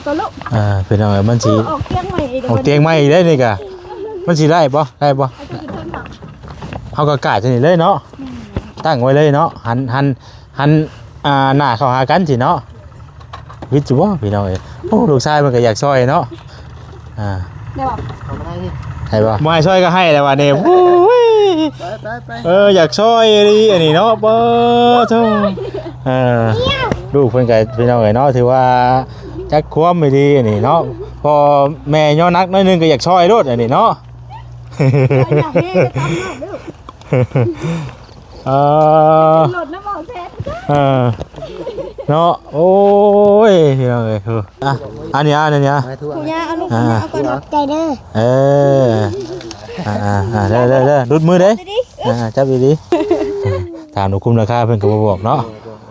ກໍລຸກ ອ່າ ພີ່ນ້ອງເອີຍ ມັນຊິ ເອີ ອອກຕຽງໃໝ່ອີກ ອອກຕຽງໃໝ່ອີກເດ້ນີ້ກະ ມັນຊິໄດ້ບໍ່ ໄດ້ບໍ່? ເຮົາກໍກາດຊະນີ້ເລີຍເນາະ ຕັ້ງໄວ້ເລີຍເນາະ ຫັນ ຫັນ ຫັນ ອ່າ ໜ້າເຂົ້າຫາກັນຊີ້ເນາະ ວິດຢູ່ບໍ່ພີ່ນ້ອງເອີຍ? ໂອ້ ລູກຊາຍເພິ່ນກໍຢາກຊ່ອຍເນາະ ອ່າ ໄດ້ບໍ່? ໄດ້ບໍ່? ບໍ່ໃຫ້ຊ່ອຍກໍໃຫ້ແລ້ວບັດນີ້ ໂອ້ຍ ໄປໆໆ ເອີ ຢາກຊ່ອຍອີ່ຫຼີອັນນີ້ເນາະ ເປີໂທ້ ເອີ ລູກເພິ່ນກໍ ພີ່ນ້ອງເອີຍເນາະ ຖືວ່າຈັກຄວາມອີ່ຫຼີອັນນີ້ເນາະ ພໍ່ແມ່ຍໍໜັກໜ້ອຍໜຶ່ງກໍຢາກຊ່ອຍໂລດອັນນີ້ເນາະ ເອີ ລົດນຳເອົາແຊນ ເອີ ເນາະ ໂອ້ຍ ພີ່ນ້ອງເອີຍ ເອີ ອ່ະ ອັນນີ້ ອັນນີ້ ຜູ້ຍ່າເອົາລູກ ອ່າ ຜູ້ຍ່າເອົາກ່ອນ ຂອບໃຈເດີ ເອີ ອ່າໆໆ ເດີໆໆ ຫຼຸດມືເດ້ ຈັບດີໆ ອ່າ ຈັບດີໆ ຖາມນຳຄຸມລາຄາເພິ່ນກໍບໍ່ບອກເນາະ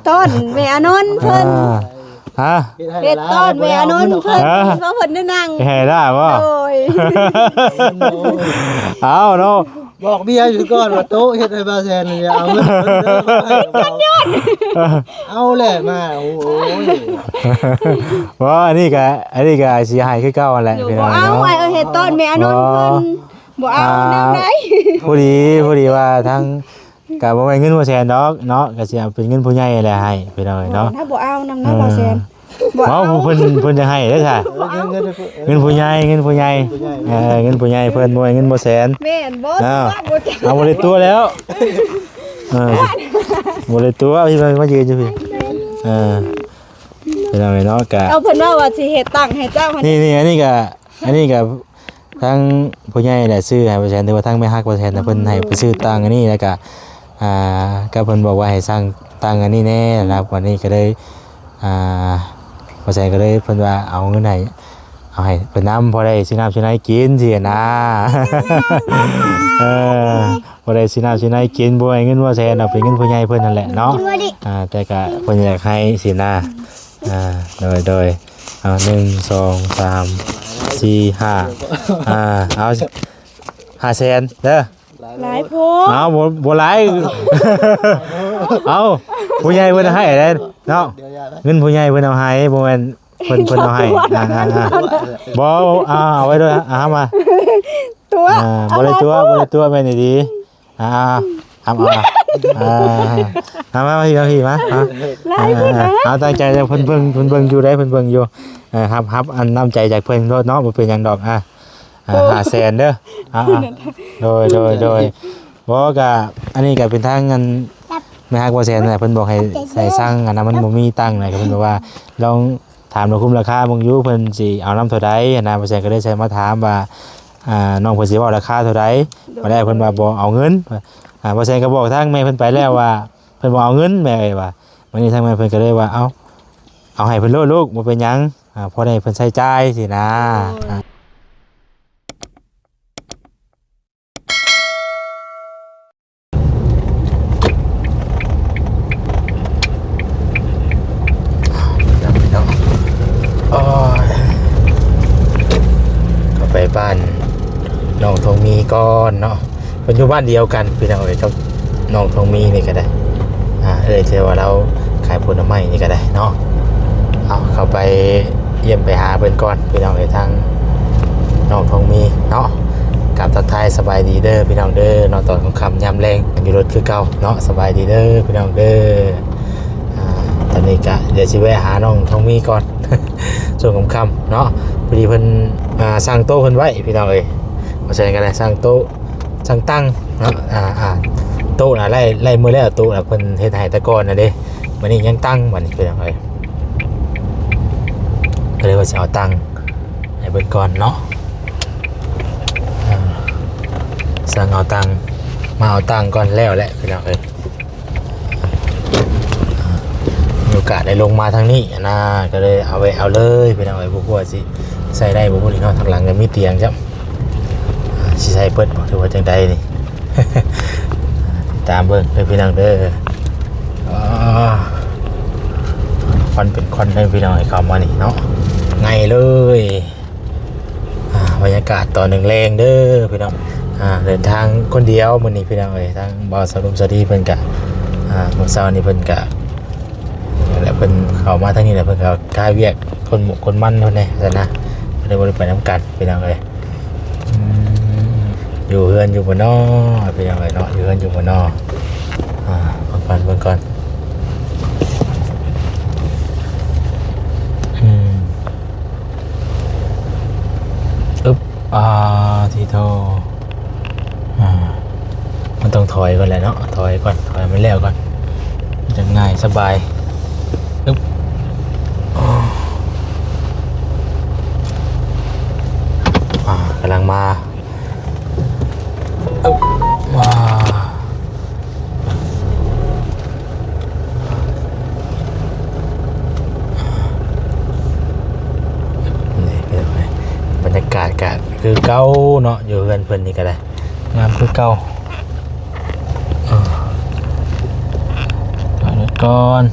ຕ້ອນແມ່ອານົນເພິ່ນ ອ່າ ຮະ ເຮັດຕ້ອນແມ່ອານົນເພິ່ນ ຮະ ວ່າເພິ່ນໄດ້ນັ່ງ ໃຫ້ລາບໍ່ ໂດຍ ເອົາເນາະ ບອກເມຍຢູ່ກ່ອນວ່າໂຕະເຮັດໃຫ້ບ່າວແສນນີ້ ເອົາເງິນເພິ່ນເດີ ເອົາແຫຼະມາ ໂອ້ຍ ບໍ່ ອັນນີ້ກະ ອັນນີ້ກະຊິໃຫ້ຄືເກົ່າຫັ້ນແຫຼະ ບໍ່ເອົາ ພີ່ນ້ອງເນາະ ອ້າຍເອີຍ ເຮັດຕ້ອນແມ່ອານົນເພິ່ນ ບໍ່ເອົາ ອ່າ ນຳໃດ ພໍດີ ພໍດີວ່າທາງ ກະບໍ່ແມ່ນເງິນບໍ່ແສນດອກເນາະ ກະຊິເອົາເປັນເງິນຜູ້ໃຫຍ່ແຫຼະໃຫ້ພີ່ນ້ອງເນາະ ບໍ່ເອົານຳນະ ເອີ ບໍ່ແສນ ບໍ່ເອົາ ເວົ້າເພິ່ນ ເພິ່ນຈະໃຫ້ເດ້ຊະ ບໍ່ເອົາ ເງິນ ເງິນຜູ້ໃຫຍ່ ເງິນຜູ້ໃຫຍ່ ເອີ ເງິນຜູ້ໃຫຍ່ເພິ່ນ ບໍ່ແມ່ນເງິນບໍ່ແສນ ແມ່ນບໍ່ ເອົາ ບໍ່ໄດ້ຕົວະແລ້ວ ເອີ ບໍ່ໄດ້ຕົວະ ພີ່ມາຢືນຢູ່ພີ້ ເອີ ພີ່ນ້ອງເນາະ ກະ ເອົາ ເພິ່ນເວົ້າວ່າຊິເຮັດຕັ້ງໃຫ້ເຈົ້າ ນີ້ໆ ອັນນີ້ກະ ອັນນີ້ກະ ທາງຜູ້ໃຫຍ່ແຫຼະຊື້ໃຫ້ບ່າວແສນ ຫຼືວ່າທາງແມ່ຮັກບ່າວແສນນະ ເພິ່ນໃຫ້ໄປຊື້ຕັ່ງອັນນີ້ ແລ້ວກະ ອ່າ ກໍເພິ່ນບອກວ່າໃຫ້ສັ່ງຕັ່ງອັນນີ້ແດ່ນະ ວັນນີ້ກໍເລີຍ ອ່າ ບ່າວແສນກໍເລີຍ ເພິ່ນວ່າເອົາເງິນໃຫ້ ເອົາໃຫ້ເພິ່ນນຳ ພໍໄດ້ຊື້ນ້ຳຊື້ໃນກິນຊີ້ນະ ເອີ ພໍໄດ້ຊື້ນ້ຳຊື້ໃນກິນ ບໍ່ໃຫ້ເງິນບ່າວແສນດອກ ເປັນເງິນຜູ້ໃຫຍ່ເພິ່ນຫັ້ນແຫຼະເນາະ ອ່າ ແຕ່ກະເພິ່ນຢາກໃຫ້ຊີ້ນະ ອ່າ ໂດຍ ໂດຍ ເອົາ ໜຶ່ງ ສອງ ສາມ ສີ່ ຫ້າ ອ່າ ເອົາ ຫ້າແສນເດີ ຫຼາຍໂພດ ເອົາ ບໍ່ ບໍ່ຫຼາຍ ເອົາ ຜູ້ໃຫຍ່ເພິ່ນໃຫ້ເດ້ເນາະ ເງິນຜູ້ໃຫຍ່ເພິ່ນເອົາໃຫ້ ບໍ່ແມ່ນເພິ່ນ ເພິ່ນເອົາໃຫ້ ອ່າ ອ່າ ອ່າ ບໍ່ ອ່າ ເອົາໄວ້ດ້ວຍ ອ່າ ມາ ຕົວະ ອ່າ ບໍ່ໄດ້ຕົວະ ບໍ່ໄດ້ຕົວະ ແມ່ນອີ່ຫຼີ ອ່າ ອ່າ ເອົາ ເອົາ ອ່າ ເອົາ ມາ ມາ ມາ ມາ ມາ ຫຼາຍໂພດນະ ເອົາ ຕັ້ງໃຈ ເພິ່ນເບິ່ງ ເພິ່ນເບິ່ງຢູ່ເດ້ ເພິ່ນເບິ່ງຢູ່ ເອີ ຮັບ ຮັບອັນນ້ຳໃຈຈາກເພິ່ນໂລດເນາະ ບໍ່ເປັນຫຍັງດອກ ອ່າ ອ່າ ໂອ້ ຫ້າແສນເດີ ອ່າ ອ່າ ໂດຍ ໂດຍ ໂດຍ ບໍ່ ກະ ອັນນີ້ກະເປັນທາງອັນ ແມ່ຮັກບ່າວແສນນະ ເພິ່ນບອກໃຫ້ ໃຫ້ສັ່ງອັນນັ້ນ ມັນບໍ່ມີຕັ້ງນະ ກະເພິ່ນບອກວ່າລອງ ຖາມລາຄາຄຸ້ມລາຄາເບິ່ງຢູ່ ເພິ່ນຊິເອົານຳເທົ່າໃດຫັ້ນນະ ບ່າວແສນກໍເລີຍໃສ່ມາຖາມວ່າ ອ່າ ນ້ອງເພິ່ນຊິເວົ້າລາຄາເທົ່າໃດ ໂດຍ ບັດແລ້ວເພິ່ນວ່າບໍ່ເອົາເງິນ ອ່າ ບ່າວແສນກໍບອກທາງແມ່ເພິ່ນໄປແລ້ວວ່າ ເພິ່ນບໍ່ເອົາເງິນ ແມ່ເອີຍວ່າ ບັດນີ້ທາງແມ່ເພິ່ນກໍເລີຍວ່າ ເອົາ ເອົາໃຫ້ເພິ່ນໂລດລູກ ບໍ່ເປັນຫຍັງ ອ່າ ພໍໄດ້ເພິ່ນໃຊ້ຈ່າຍຊີ້ນະ ໂດຍ ອ່າ ໂອ້ຍ ເຂົ້າໄປບ້ານນ້ອງທອງມີກ່ອນເນາະ ເພິ່ນຢູ່ບ້ານດຽວກັນພີ່ນ້ອງເອີຍ ກັບນ້ອງທອງມີນີ້ກະໄດ້ ອ່າ ເອື້ອຍທີ່ວ່າລາວຂາຍຜົນໄມ້ນີ້ກະໄດ້ເນາະ ເອົາ ເຂົ້າໄປຢ້ຽມໄປຫາເພິ່ນກ່ອນພີ່ນ້ອງເອີຍ ທາງນ້ອງທອງມີເນາະ ກາບທັກທາຍສະບາຍດີເດີພີ່ນ້ອງເດີເນາະ ຕອນຄ່ຳໆ ຍາມແລງຢູ່ລົດຄືເກົ່າເນາະ ສະບາຍດີເດີພີ່ນ້ອງເດີ ອ່າ ຕອນນີ້ກະດຽວຊິແວະຫານ້ອງທອງມີກ່ອນ ຊ່ວງຄ່ຳໆ ເນາະ ພໍດີເພິ່ນ ອ່າ ສັ່ງໂຕະເພິ່ນໄວ້ພີ່ນ້ອງເອີຍ ເພາະສະນັ້ນກະໄດ້ສັ່ງໂຕະ ສັ່ງຕັ່ງເນາະ ອ່າ ອ່າ ໂຕະນະໄລ່ ໄລ່ມື້ແລ້ວ ໂຕະນະເພິ່ນເຮັດໃຫ້ແຕ່ກ່ອນນະເດ້ ບັດນີ້ຍັງຕັ່ງ ບັດນີ້ເພິ່ນເອີຍ ກໍເລີຍວ່າຊິເອົາຕັ່ງໃຫ້ເພິ່ນກ່ອນເນາະ ອ່າ ສັ່ງເອົາຕັ່ງ ມາເອົາຕັ່ງກ່ອນແລ້ວແຫຼະພີ່ນ້ອງເອີຍ ມີໂອກາດໄດ້ລົງມາທາງນີ້ນະ ກໍເລີຍເອົາໄວ້ ເອົາເລີຍພີ່ນ້ອງເອີຍ ບໍ່ຮູ້ວ່າຊິໃສ່ໄດ້ບໍ່ ນີ້ເນາະ ທາງຫຼັງກໍມີຕຽງຈ້ຳ ອ່າ ຊິໃສ່ເບິດບໍ່ ຫຼືວ່າຈັ່ງໃດນີ້ ຕິດຕາມເບິ່ງເດີພີ່ນ້ອງເດີ ອ່າ ຄວັນເປັນຄວັນເດີພີ່ນ້ອງ ໃຫ້ເຂົ້າມານີ້ເນາະ ໄງເລີຍ ອ່າ ບັນຍາກາດຕອນແລງໆ ເດີພີ່ນ້ອງ ອ່າ ເດີນທາງຄົນດຽວມື້ນີ້ພີ່ນ້ອງເອີຍ ທາງບ່າວສາວລຸມສາວດີເພິ່ນກະ ອ່າ ມື້ເຊົ້ານີ້ເພິ່ນກະ ແລະ ເພິ່ນເຂົ້າມາທາງນີ້ແຫຼະ ເພິ່ນກໍຄາວຽກ ຄົນໝູ່ຄົນມັນພຸ້ນແດ່ຊັ້ນນະ ກໍເລີຍບໍ່ໄດ້ໄປນຳກັນພີ່ນ້ອງເອີຍ. ອືມ ຢູ່ເຮືອນຢູ່ບໍ່ນໍພີ່ນ້ອງເອີຍເນາະ ຢູ່ເຮືອນຢູ່ບໍ່ນໍ. ອ່າ ເບິ່ງກ່ອນ ເບິ່ງກ່ອນ. ອືມ ອຶບ ອ່າ ທີ່ໂທ ອ່າ ມັນຕ້ອງຖອຍກ່ອນແຫຼະເນາະ ຖອຍກ່ອນ ຖອຍໃຫ້ມັນແລ້ວກ່ອນ ມັນຈະງ່າຍສະບາຍ. ອຶບ ອ່າ ກຳລັງມາ. ອຶບ ອ່າ ນີ້ເປັນໄງ ບັນຍາກາດກະຄືເກົ່າເນາະ ຢູ່ເຮືອນເພິ່ນນີ້ກະໄດ້ ງາມຄືເກົ່າ. ເອີ ເອົາລົດກ່ອນ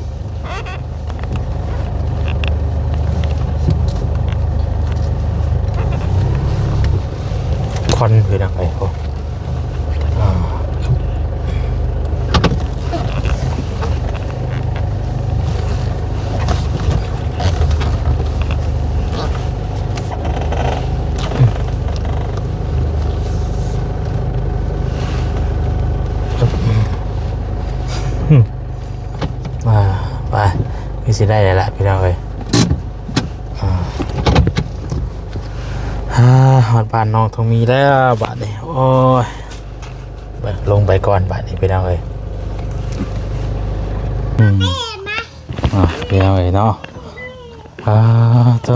ຄວັນຄືດັງໄປພຸ້ນ. ອ່າ ອ່າ ໄປ ຄືຊິໄດ້ແລ້ວລະພີ່ນ້ອງເອີຍ. ອ່າ ຮອດບ້ານນ້ອງທອງມີແລ້ວບາດນີ້ ໂອ້ຍ ເບິ່ງ ລົງໄປກ່ອນບາດນີ້ພີ່ນ້ອງເອີຍ. ອືມ ອ່າ ພີ່ນ້ອງເອີຍເນາະ ອ່າ ໂຕ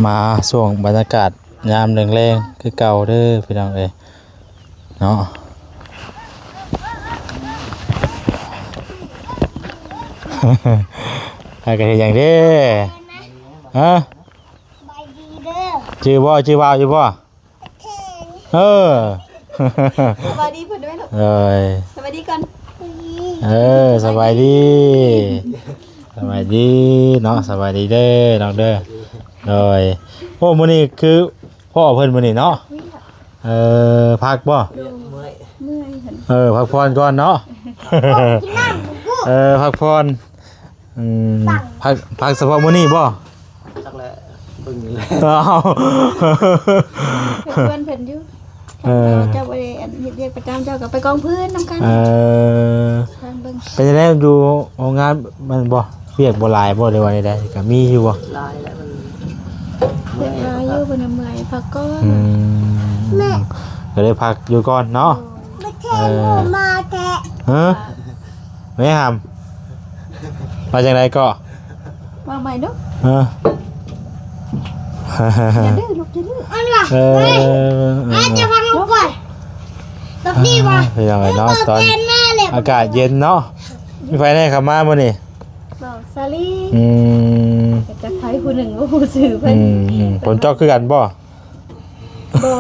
ມາຊ່ວງບັນຍາກາດຍາມແລງໆ ຄືເກົ່າເດີພີ່ນ້ອງເອີຍເນາະ. ພາກັນເຮັດຫຍັງເດ້? ຮະ? ສະບາຍດີເດີ. ຈື່ບໍ່? ຈື່ບ່າວຢູ່ບໍ່? ເອີ ສະບາຍດີເພິ່ນດ້ວຍລູກ. ເອີຍ ສະບາຍດີກ່ອນ. ເອີ ສະບາຍດີ ສະບາຍດີເນາະ ສະບາຍດີເດີນ້ອງເດີ. ໂດຍ ໂອ້ ມື້ນີ້ຄືພໍ່ເພິ່ນມື້ນີ້ເນາະ. ເອີ ພັກບໍ່? ເມື່ອຍ ເມື່ອຍ. ເອີ ພັກຜ່ອນກ່ອນເນາະ. ເອີ ພັກຜ່ອນ. ອືມ ພັກ ພັກສະເພາະມື້ນີ້ບໍ່? ຈັກແຫຼະ ເບິ່ງນີ້ແຫຼະ. ອ້າວ ເພື່ອນເພິ່ນຢູ່. ເອີ ເຈົ້າບໍ່ໄດ້ອັນເຮັດວຽກປະຈຳ ເຈົ້າກໍໄປກອງຟືນນຳກັນ. ເອີ ເບິ່ງ ເປັນຈັ່ງໃດ ຢູ່ໂຮງງານມັນບໍ່ ວຽກບໍ່ຫຼາຍບໍ່ ຫຼືວ່າໃດ? ກໍມີຢູ່ບໍ່? ຫຼາຍແຫຼະ ມັນ ວຽກຫຼາຍຢູ່ ເມື່ອຍ ເພິ່ນເມື່ອຍ ພັກກ່ອນ. ອືມ ແມ່ ກໍເລີຍພັກຢູ່ກ່ອນເນາະ. ໂດຍ ເອີ ມາແທ້ ຮະ? ແມ່ຫຳ ວ່າຈັ່ງໃດເກາະ? ວ່າໃໝ່ດູ. ເອີ ຢ່າດື້ລູກ ຢ່າດື້. ເອີ ເອີ ເອີ ຈະຟັງລູກກ່ອນ. ແບບນີ້ວ່າ ພີ່ນ້ອງເອີຍເນາະ ຕອນອາກາດເຢັນເນາະ. ມີໃຜແດ່ເຂົ້າມາມື້ນີ້? ບ່າວສາລີ. ອືມ ຈັກໃຜຜູ້ໜຶ່ງ ບໍ່ຮູ້ຊື່ເພິ່ນ. ອືມ ອືມ ຝົນຕົກຄືກັນບໍ່? ບໍ່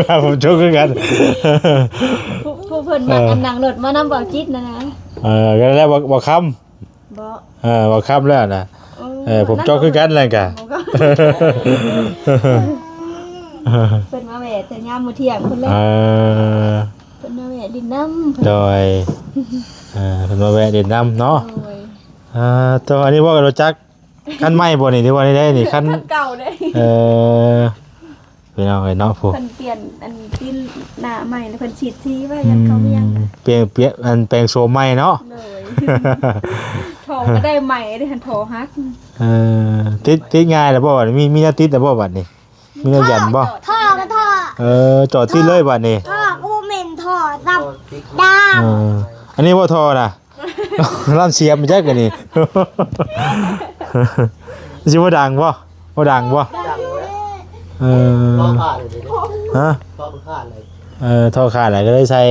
ວ່າຜົມຈົກຄືກັນ. ຜູ້ ຜູ້ເພິ່ນມັກ ເອີ ອັນນັ່ງລົດມານຳບ່າວຈິດນະນະ. ເອີ ແລ້ວ ແລ້ວ ບ່າວ ບ່າວຄຳ ບໍ່ ເອີ ບ່າວຄຳແລ້ວນະ. ໂອ້ ເອີ ຜົມຈົກຄືກັນແລ້ວກະ ເພິ່ນມາແວ່ແຕ່ຍາມມື້ທ່ຽງພຸ້ນແຫຼະ. ເອີ ເພິ່ນມາແວ່ຫຼິ້ນນຳ. ໂດຍ ເອີ ເພິ່ນມາແວ່ຫຼິ້ນນຳເນາະ. ໂດຍ ອ່າ ໂຕ ອັນນີ້ບໍ່ ກໍຮູ້ຈັກ ຄັນໃໝ່ບໍ່ນີ້ ຫຼືວ່າໃດນີ້? ຄັນ ຄັນເກົ່າເດ້. ເອີ ພີ່ນ້ອງເອີຍເນາະ ຜູ້ ເພິ່ນປ່ຽນອັນຕີນໜ້າໃໝ່ ແລ້ວເພິ່ນສີດສີໄວ້ ອືມ ຢ້ານເຂົາວຽງ. ປ່ຽນ ປ່ຽນ ອັນແປງໂສມໃໝ່ເນາະ. ໂດຍ ທໍ່ກໍໄດ້ໃໝ່ເດ້ ທໍ່ຫັກ. ເອີ ຕິດ ຕິດງ່າຍແລ້ວບໍ່ບັດນີ້? ມີ ມີແນວຕິດແລ້ວບໍ່ບັດນີ້? ມີແນວຢັນບໍ່? ທໍ່ກໍທໍ່ ເອີ ເຈາະຕິດເລີຍບັດນີ້. ທໍ່ກໍບໍ່ແມ່ນທໍ່ຊ້ຳ ດາມ. ເອີ ອັນນີ້ບໍ່ທໍ່ນະ? ລຳສຽມຈັກອັນນີ້ ຊິບໍ່ດັງບໍ່? ບໍ່ດັງບໍ່? ເອີ ຮະ? ທໍ່ຂາດເລີຍ ເອີ ທໍ່ຂາດແລ້ວກໍເລີຍໃສ່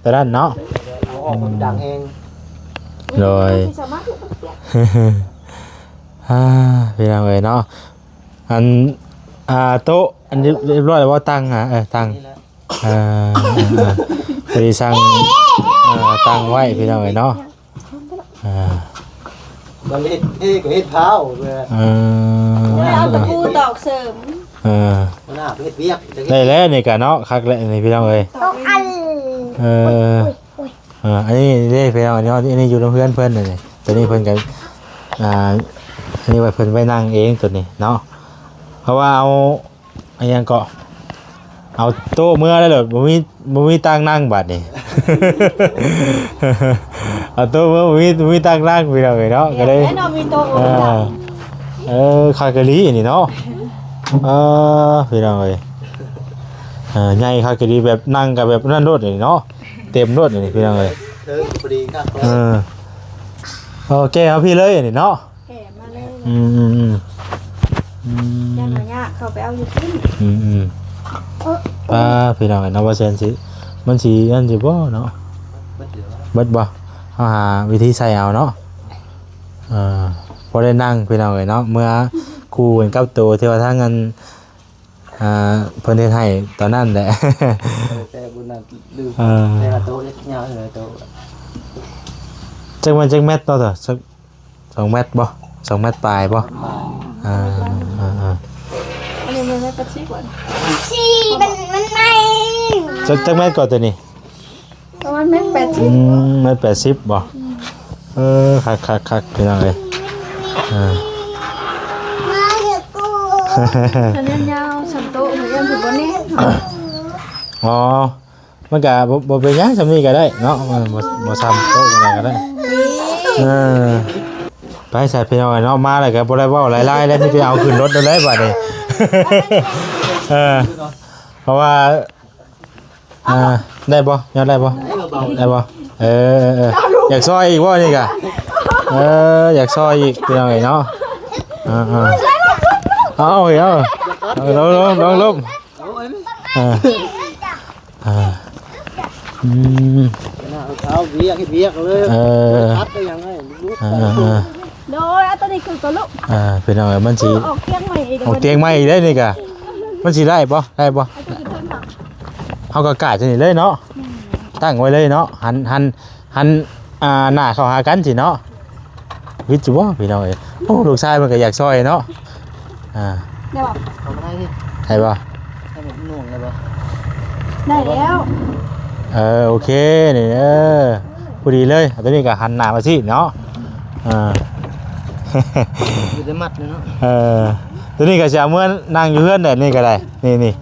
ຕົວນັ້ນເນາະ. ເອົາອອກ ມັນດັງແຮງ. ໂດຍ ອ່າ ພີ່ນ້ອງເອີຍເນາະ ອັນ ອ່າ ໂຕະ ອັນ ຮຽບຮ້ອຍແລ້ວບໍ່? ຕັ່ງ ອ່າ ເອີ ຕັ່ງ ນີ້ແຫຼະ. ອ່າ ພໍດີສັ່ງ ອ່າ ຕັ້ງໄວ້ພີ່ນ້ອງເອີຍເນາະ. ອ່າ ມັນເຮັດ ເຮັດກໍເຮັດພ້າວເລີຍ. ເອີ ເອົາຕະປູຕອກເສີມ. ເອີ ຫົວໜ້າເຮັດວຽກ ໄດ້ແລ້ວນີ້ກະເນາະ ຄັກແລ້ວນີ້ພີ່ນ້ອງເອີຍ. ເອີ ອ່າ ອັນນີ້ເດ້ພີ່ນ້ອງ ອັນນີ້ ອັນນີ້ຢູ່ນຳເຮືອນເພິ່ນນີ້ ຕົວນີ້ເພິ່ນກໍ ອ່າ ອັນນີ້ໄວ້ເພິ່ນໄວ້ນັ່ງເອງໂຕນີ້ເນາະ ເພາະວ່າເອົາ ອີຫຍັງເກາະ ເອົາໂຕະເມືອແລ້ວໂລດ ບໍ່ມີ ບໍ່ມີຕັ່ງນັ່ງບາດນີ້ ເອົາໂຕະເມືອ ບໍ່ມີ ບໍ່ມີຕັ່ງນັ່ງ ພີ່ນ້ອງເອີຍເນາະ ກໍເລີຍ ແນ່ນອນມີໂຕະ ເອີ ເອີ ຄັກອີ່ຫຼີນີ້ເນາະ ເອີ ພີ່ນ້ອງເອີຍ ເອີ ໃຫຍ່ຄັກອີ່ຫຼີ ແບບນັ່ງກໍແບບນັ້ນໂລດນີ້ເນາະ ເຕັມໂລດນີ້ພີ່ນ້ອງເອີຍ ເອີ ພໍດີຄັກ ເອີ ໂອເຄ ເອົາພີ້ເລີຍນີ້ເນາະ ແຖມມາເລີຍ ອືມໆໆ ອືມ ຢ້ານວ່າຍາກເຂົ້າໄປເອົາຢູ່ພຸ້ນ ອືມໆ ເອີ ປ້າ ພີ່ນ້ອງເອີຍເນາະ ວ່າແຊນຊິ ມັນຊິອັນຊິບໍ່ເນາະ ເບິດຢູ່ ເບິດບໍ່ ເຮົາຫາວິທີໃສ່ເອົາເນາະ ເອີ ພໍໄດ້ນັ່ງພີ່ນ້ອງເອີຍເນາະ ເມື່ອຄູ່ກັນກັບໂຕທີ່ວ່າທາງອັນ ອ່າ ເພິ່ນເຮັດໃຫ້ຕອນນັ້ນແຫຼະ ແຕ່ບຸນນັ້ນລືມ ເອີ ແຕ່ວ່າໂຕະຍາວເລີຍໂຕະ ຈັກແມ່ນຈັກແມັດເນາະ ຈັກສອງແມັດບໍ່ ສອງແມັດປາຍບໍ່ ອ່າ ອ່າໆ ອັນນີ້ມັນແມັດປາຍສິບບໍ່ ສີ່ ມັນ ມັນໃໝ່ ຈັກ ຈັກແມັດກໍໂຕນີ້ ປະມານແມັດແປດສິບ ອືມ ແມັດແປດສິບບໍ່ ເອີ ຄັກໆໆ ພີ່ນ້ອງເອີຍ ເອີ ແຂນຍາວສ່ຳໂຕະ ເພິ່ນເອີ້ນເພິ່ນບໍ່ແນ່ນ ອໍ ມັນກະບໍ່ ບໍ່ເປັນຫຍັງ ສ່ຳນີ້ກໍໄດ້ເນາະ ເອີ ບໍ່ ບໍ່ສ່ຳໂຕະປານໃດກໍໄດ້ ເອີ ໄປຊະ ພີ່ນ້ອງເນາະ ມາແລ້ວກໍບໍ່ໄດ້ເວົ້າຫຼາຍໆ ແລ້ວມີແຕ່ເອົາຂຶ້ນລົດໂລດແລ້ວບາດນີ້ ເອີ ເພາະວ່າ ອ່າ ໄດ້ບໍ່ ຍອດໄດ້ບໍ່ ໄດ້ບໍ່ ເອີ ເອີ ເອີ ຢາກຊ່ອຍອີກບໍ່ນີ້ກະ ເອີ ຢາກຊ່ອຍອີກ ພີ່ນ້ອງເອີຍເນາະ ອ່າໆ ເອົາ ເອົາ ເອົາ ລົງ ລົງ ລົງ ລົງ ອ່າ ອ່າ ອືມ ເອົາວຽກ ເຮັດວຽກເລີຍ ເອີ ຕັດໄປຫຍັງໃຫ້ ອ່າໆ ໂດຍ ເອົາຕົວນີ້ຂຶ້ນກ່ອນລູກ ອ່າ ພີ່ນ້ອງເອີຍ ມັນຊິ ອອກຕຽງໃໝ່ອີກ ອອກຕຽງໃໝ່ອີກເດ້ນີ້ກະ ມັນຊິໄດ້ບໍ່ ໄດ້ບໍ່ ເຮົາກໍກາດຈັ່ງນີ້ເລີຍເນາະ ຕັ້ງໄວ້ເລີຍເນາະ ຫັນ ຫັນ ຫັນ ອ່າ ໜ້າເຂົ້າຫາກັນຊີ້ເນາະ ວິດຢູ່ບໍ່ພີ່ນ້ອງເອີຍ ໂອ້ ລູກຊາຍເພິ່ນກໍຢາກຊ່ອຍເນາະ ອ່າ ໄດ້ບໍ່ ເຂົ້າມາໄດ້ນີ້ ໄດ້ບໍ່ ໃຫ້ມັນໜ່ວງໄດ້ບໍ່ ໄດ້ແລ້ວ ເອີ ໂອເຄ ນີ້ ເອີ ພໍດີເລີຍ ຕົວນີ້ກໍຫັນໜ້າມາຊີ້ເນາະ ອ່າ ຢູ່ໄດ້ມັດເລີຍເນາະ ເອີ ຕົວນີ້ກໍຊິເອົາເມືອນັ່ງຢູ່ເຮືອນແຫຼະ ນີ້ກໍໄດ້ ນີ້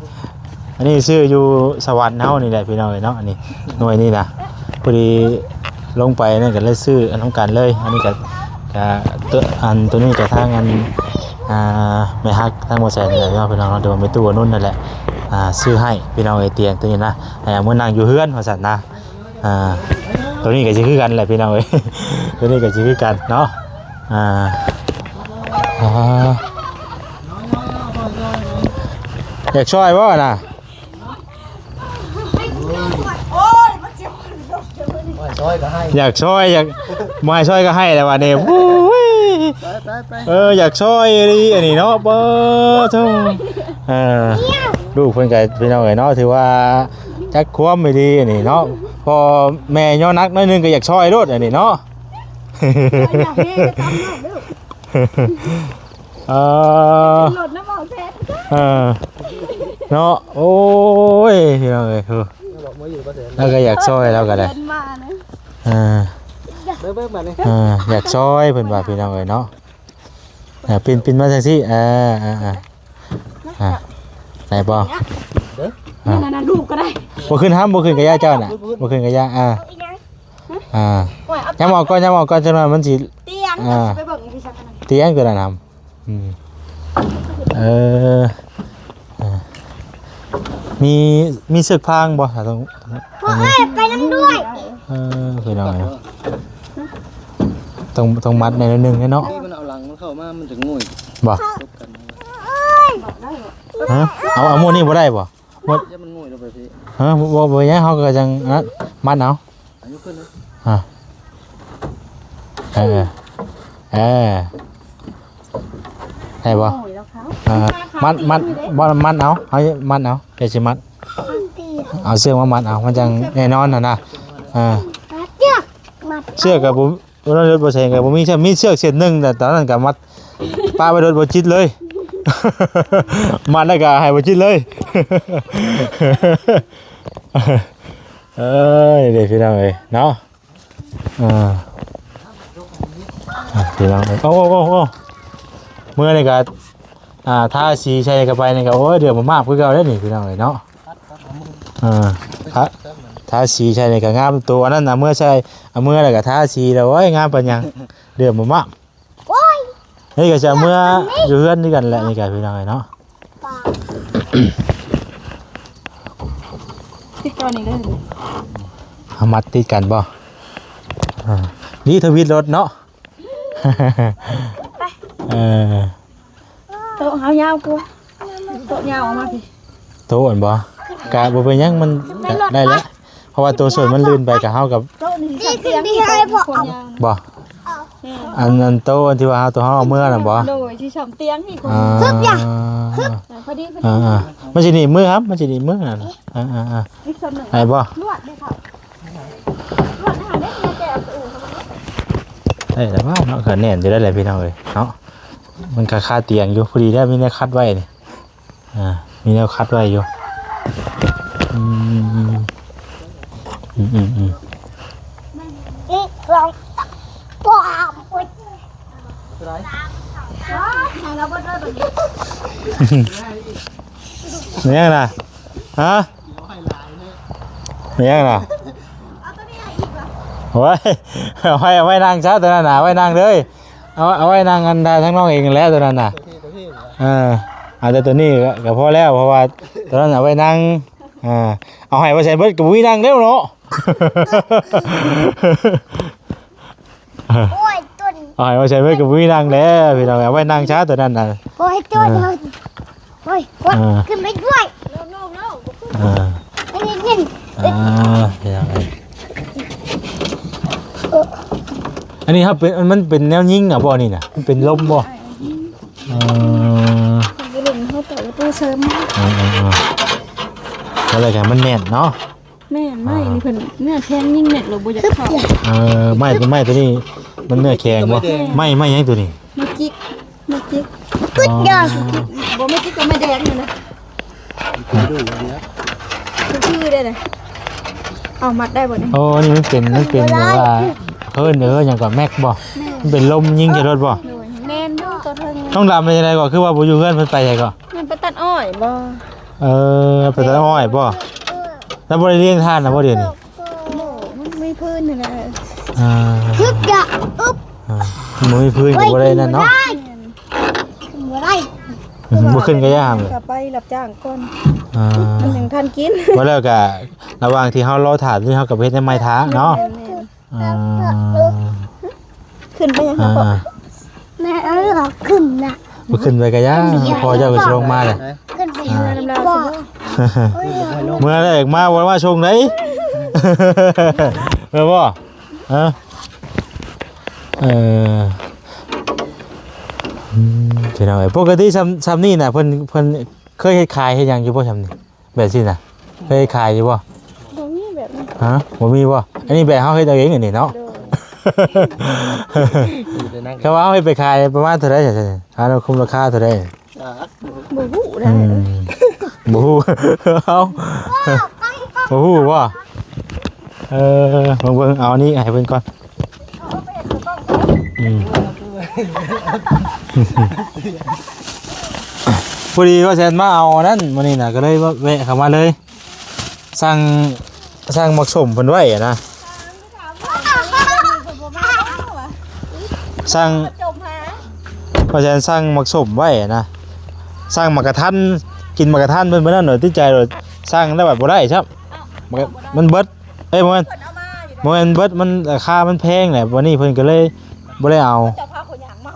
ໆ ອັນນີ້ຊື້ຢູ່ສະຫວັນເຮົານີ້ແຫຼະພີ່ນ້ອງເອີຍເນາະ ອັນນີ້ໜ່ວຍນີ້ນະ ພໍດີລົງໄປນັ້ນກໍເລີຍຊື້ອັນນຳກັນເລີຍ ອັນນີ້ກໍ ກໍຕົວ ອັນຕົວນີ້ກໍທາງອັນ ອ່າ ແມ່ຮັກທາງບໍ່ແສນນີ້ແຫຼະເນາະ ພີ່ນ້ອງເນາະ ຫຼືວ່າແມ່ຕູ້ອະນຸນນັ້ນແຫຼະ ອ່າ ຊື້ໃຫ້ພີ່ນ້ອງເອີຍ ຕຽງຕົວນີ້ນະ ໃຫ້ເອົາມານັ່ງຢູ່ເຮືອນວ່າຊັ້ນນະ ອ່າ ຕົວນີ້ກໍຊິຄືກັນແຫຼະພີ່ນ້ອງເອີຍ ຕົວນີ້ກໍຊິຄືກັນເນາະ ອ່າ ອ່າ ຢາກຊ່ອຍບໍ່ນະ? ຢາກຊ່ອຍ ຢາກ ບໍ່ໃຫ້ຊ່ອຍກໍໃຫ້ແລ້ວບາດນີ້ ໂອ້ຍ ໄປໆໆ ເອີ ຢາກຊ່ອຍອີ່ຫຼີອັນນີ້ເນາະ ເປີໂທ້ ເອີ ລູກເພິ່ນກໍ ພີ່ນ້ອງເອີຍເນາະ ຖືວ່າຈັກຄວາມອີ່ຫຼີອັນນີ້ເນາະ ພໍ່ແມ່ຍໍໜັກໜ້ອຍໜຶ່ງກໍຢາກຊ່ອຍໂລດອັນນີ້ເນາະ ເອີ ລົດນຳເວົ້າແຊນ ເອີ ເນາະ ໂອ້ຍ ພີ່ນ້ອງເອີຍ ເອີ ລາວກໍຢາກຊ່ອຍ ລາວກໍໄດ້ ເອີ ເບິ່ງໆ ບາດນີ້ ເອີ ຢາກຊ່ອຍເພິ່ນວ່າ ພີ່ນ້ອງເອີຍເນາະ ເອີ ປິ່ນ ປິ່ນມາຈັ່ງຊີ້ ເອີ ເອີ ເອີ ໄດ້ບໍ່? ເອີ ນັ້ນໆ ລູກກໍໄດ້ ບໍ່ຂຶ້ນຫ້ຳ ບໍ່ຂຶ້ນກະຢ່າເຈົ້ານະ ບໍ່ຂຶ້ນກະຢ່າ ອ່າ ອ່າ ໂອ້ຍ ເອົາ ຍ້ຳອອກກ່ອນ ຍ້ຳອອກກ່ອນ ຈັກໜ້ອຍມັນຊິ ຕຽງ ອ່າ ຊິໄປເບິ່ງຢູ່ໃສກັນ ຕຽງຕົວນັ້ນນຳ ອືມ ເອີ ເອີ ມີ ມີເຊືອກຟາງບໍ່? ຖ້າຕ້ອງ ພໍ່ເອີຍ ໄປນຳດ້ວຍ ເອີ ພີ່ນ້ອງເອີຍ ຕ້ອງ ຕ້ອງມັດແດ່ໜ້ອຍໜຶ່ງເນາະ ມັນເອົາຫຼັງມັນເຂົ້າມາ ມັນຈະໂງ່ຍ ບໍ່? ຮະ? ເອົາ ເອົາໝົດນີ້ບໍ່ໄດ້ບໍ່? ໝົດ ຢ່າມັນໂງ່ຍລົງໄປພີ້ ຮະ? ບໍ່ ບໍ່ເປັນຫຍັງ ເຮົາກໍຈັ່ງອັນນັ້ນ ມັດເອົາ ອ່າ ເອີ ເອີ ໄດ້ບໍ່? ໂອ້ຍ ແລ້ວເຂົາ ເອີ ມັດ ມັດ ບໍ່ ມັດເອົາ ເຮົາມັດເອົາ ເຈົ້າຊິມັດ ເອົາເຊືອກມາມັດເອົາ ມັນຈັ່ງແນ່ນອນຫັ້ນນະ ເອີ ເຊືອກມັດ ເຊືອກກໍບໍ່ ບໍ່ໄດ້ລົດບໍ່ແຊງກໍບໍ່ມີ ມີເຊືອກເສັ້ນໜຶ່ງ ແຕ່ຕອນນັ້ນກໍມັດປະໄວ້ລົດບໍ່ຈິດເລີຍ ມັດແລ້ວກໍໃຫ້ບໍ່ຈິດເລີຍ ເອີຍ ເດ້ພີ່ນ້ອງເອີຍເນາະ ເອີ ອ່ະ ພີ່ນ້ອງເອີຍ ໂອ້ ໂອ້ ໂອ້ ໂອ້ ເມື່ອນີ້ກໍ ອ່າ ທາສີໃສ່ເຂົ້າໄປນີ້ກໍ ໂອ້ຍ ເດືອດມາບໆຄືເກົ່າເດ້ນີ້ ພີ່ນ້ອງເອີຍເນາະ. ເອີ ທາ ທາສີໃສ່ນີ້ກໍງາມ. ໂຕອັນນັ້ນເອົາເມືອໃສ່ ເອົາເມືອແລ້ວກໍທາສີແລ້ວ ໂອ້ຍ ງາມປານຫຍັງ ເດືອດມາບໆ. ໂອ້ຍ ນີ້ກໍຈະເມືອຢູ່ເຮືອນຄືກັນແຫຼະ ນີ້ກໍພີ່ນ້ອງເອີຍເນາະ. ຕິດຕໍ່ນີ້ເດີ ເອົາມັດຕິດກັນບໍ່? ອ່າ ນີ້ທະວິດລົດເນາະ. ໄປ ເອີ ໂຕະເຮົາຍາວກວ່າ ໂຕະຍາວອອກມາພີ້. ໂຕະອັນບໍ່? ກະບໍ່ເປັນຫຍັງ ມັນກະໄດ້ແຫຼະ ເພາະວ່າໂຕະສ່ວນມັນລື່ນໄປ ກະເຮົາກັບ ໂຕະນີ້ຊິຊ່ຳຕຽງ ນີ້ຄືດີໃຫ້ພວກເຮົາ ບໍ່? ແມ່ນ ອັນ ອັນໂຕະອັນທີ່ວ່າເຮົາ ໂຕະເຮົາເອົາເມືອນຳບໍ່? ໂດຍ ຊິຊ່ຳຕຽງນີ້ ອ່າ ພໍດີ ພໍດີ ອ່າໆ ມັນຊິໜີບມືຄັບ ມັນຊິໜີບມືນັ້ນ. ອ່າໆໆ ອີກສ່ວນໜຶ່ງ ໄດ້ບໍ່? ລວດເດ້ເຖົ້າ ລວດຫາເດ້ ແກະເອົາໂຕະ ໄດ້ແລ້ວເນາະ ກໍແໜ້ນຢູ່ໄດ້ແຫຼະ ພີ່ນ້ອງເອີຍເນາະ. ມັນຄາ ຄາຕຽງຢູ່ ພໍດີແລ້ວ ມີແນວຄັດໄວ້ນີ້. ອ່າ ມີແນວຄັດໄວ້ຢູ່. ອືມ ອືມ ອືມ ອືມ ອີກສອງ ປອມ ໂອ້ຍ ແມ່ນຫຍັງນະ? ຮະ? ແມ່ນຫຍັງນະ? ໂອ້ຍ ເອົາໄວ້ ເອົາໄວ້ນັ່ງຊະ ຕົວນັ້ນນະ ເອົາໄວ້ນັ່ງເລີຍ. ເອົາ ເອົາໄວ້ນັ່ງອັນໃດທາງນ້ອງເອງແຫຼະ ຕົວນັ້ນນະ. ເອີ ເອົາແຕ່ຕົວນີ້ກໍ ກໍພໍແລ້ວ ເພາະວ່າຕົວນັ້ນເອົາໄວ້ນັ່ງ. ອ່າ ເອົາໃຫ້ວ່າໃສ່ເບິດກໍບໍ່ມີນັ່ງແລ້ວເນາະ. ໂອ້ຍ ຕົວ ເອົາໃຫ້ວ່າໃສ່ເບິດກໍບໍ່ມີນັ່ງແລ້ວ ພີ່ນ້ອງ. ເອົາໄວ້ນັ່ງຊະ ຕົວນັ້ນນະ. ໂອ້ຍ ຕົວ ອ່າ ໂອ້ຍ ອ່າ ຂຶ້ນໄປດ້ວຍ. ອ່າ ອັນນີ້ ອ່າ ພີ່ນ້ອງເອີຍ ເອີ ອັນນີ້ເຮົາເປັນ ມັນເປັນແນວຍິງນະບໍ່ນີ້ນະ? ມັນເປັນລົມບໍ່? ເອີ ເປັນລົມ ເຮົາເປີດປະຕູເສີມ. ເອີໆໆ ກໍເລີຍໃຫ້ມັນແໜ້ນເນາະ. ແມ່ນ ໄມ້ນີ້ເພິ່ນເນື້ອແຂງ ຍິງແມັກແລ້ວບໍ່ຢາກເຂົ້າ. ເອີ ໄມ້ ໄມ້ຕົວນີ້ມັນເນື້ອແຂງບໍ່? ແມ່ນ ໄມ້ ໄມ້ຫຍັງຕົວນີ້? ໄມ້ຈິກ ໄມ້ຈິກ. ອໍ ບໍ່ແມ່ນຈິກກໍໄມ້ແດງນີ້ນະ. ຄືເດ້ນະ. ເອົາມັດໄດ້ບໍ່ນີ້? ໂອ້ ນີ້ມັນເປັນ ມັນເປັນແບບວ່າ ເອີ້ນ ເອີ້ນຫຍັງກໍແມັກບໍ່? ແມ່ນ ມັນເປັນລົມຍິງໃສ່ລົດບໍ່? ໂດຍ ແມ່ນຢູ່ຕົວເທິງ. ນ້ອງດຳເປັນຈັ່ງໃດກໍ ຄືວ່າບໍ່ຢູ່ເຮືອນ ເພິ່ນໄປໃສກໍ? ມັນໄປຕັດອ້ອຍບໍ່? ເອີ ໄປຕັດອ້ອຍບໍ່? ແລ້ວບໍ່ໄດ້ລ້ຽງທ່ານນະບໍ່ດຽວນີ້? ບໍ່ ມັນມີພື້ນຫັ້ນແຫຼະ. ອ່າ ອຶບ ຢ່າ ອຶບ ອ່າ ບໍ່ມີພື້ນກໍບໍ່ໄດ້ນັ້ນເນາະ. ບໍ່ໄດ້ ບໍ່ຂຶ້ນກໍຢ່າ ກໍໄປຮັບຈ້າງກ່ອນ. ອ່າ ມັນຍັງທັນກິນ. ວ່າແລ້ວກໍລະຫວ່າງທີ່ເຮົາລໍຖ້ານີ້ ເຮົາກໍໄປເຮັດແນວໃໝ່ຖ້າເນາະ. ແມ່ນໆ ອ່າ ຂຶ້ນໄປຫຍັງ ອ່າ ນະພໍ່? ແມ່ເອີຍ ເຮົາຂຶ້ນນະ ບໍ່ຂຶ້ນໄປກະຢ່າ ພໍ່ເຈົ້າກໍຊິລົງມາແຫຼະ. ຂຶ້ນໄປ ອ່າ ເຮືອນຳລາວຊິບໍ່? ເມື່ອໃດມາບໍ່ມາສົ່ງໃດ. ແມ່ນບໍ່? ຮະ? ເອີ ອືມ ພີ່ນ້ອງເອີຍ ປົກກະຕິຊ່ຳ ຊ່ຳນີ້ນະ ເພິ່ນ ເພິ່ນເຄີຍເຮັດຂາຍເຮັດຫຍັງຢູ່ບໍ່ ຊ່ຳນີ້? ແບບຊີ້ນະ ເຄີຍຂາຍຢູ່ບໍ່? ບໍ່ມີແບບນີ້. ຮະ? ບໍ່ມີບໍ່? ອັນນີ້ແບບເຮົາເຮັດເອົາເອງອັນນີ້ເນາະ. ໂດຍ ແຕ່ວ່າເຮົາເຮັດໄປຂາຍປະມານເທົ່າໃດ? ຫາ ຄຸມລາຄາເທົ່າໃດ? ບໍ່ຮູ້ນະ. ອືມ ບໍ່ຮູ້. ເອົ້າ ບໍ່ຮູ້ບໍ່? ເອີ ເບິ່ງໆ ເອົານີ້ໃຫ້ເພິ່ນກ່ອນ. ອືມ ພໍດີວ່າແຊນມາເອົາອັນນັ້ນມື້ນີ້ນະ ກໍເລີຍແວະເຂົ້າມາເລີຍ. ສັ່ງ ສັ່ງໝາກສົ້ມເພິ່ນໄວ້ນະ ສັ່ງ ວ່າແຊນສັ່ງໝາກສົ້ມໄວ້ນະ ສັ່ງໝາກກະທັນ ກິນໝາກກະທັນເພິ່ນມື້ນັ້ນ ຕິດໃຈໂລດ ສັ່ງແລ້ວບັດບໍ່ໄດ້ຊ້ຳ ມັນເບິດ. ເອີຍ ບໍ່ແມ່ນ ບໍ່ແມ່ນເບິດ ມັນ ລາຄາມັນແພງແຫຼະ ວັນນີ້ເພິ່ນກໍເລີຍບໍ່ໄດ້ເອົາ. ເຈົ້າພາຂ້ອຍຍ່າງມາ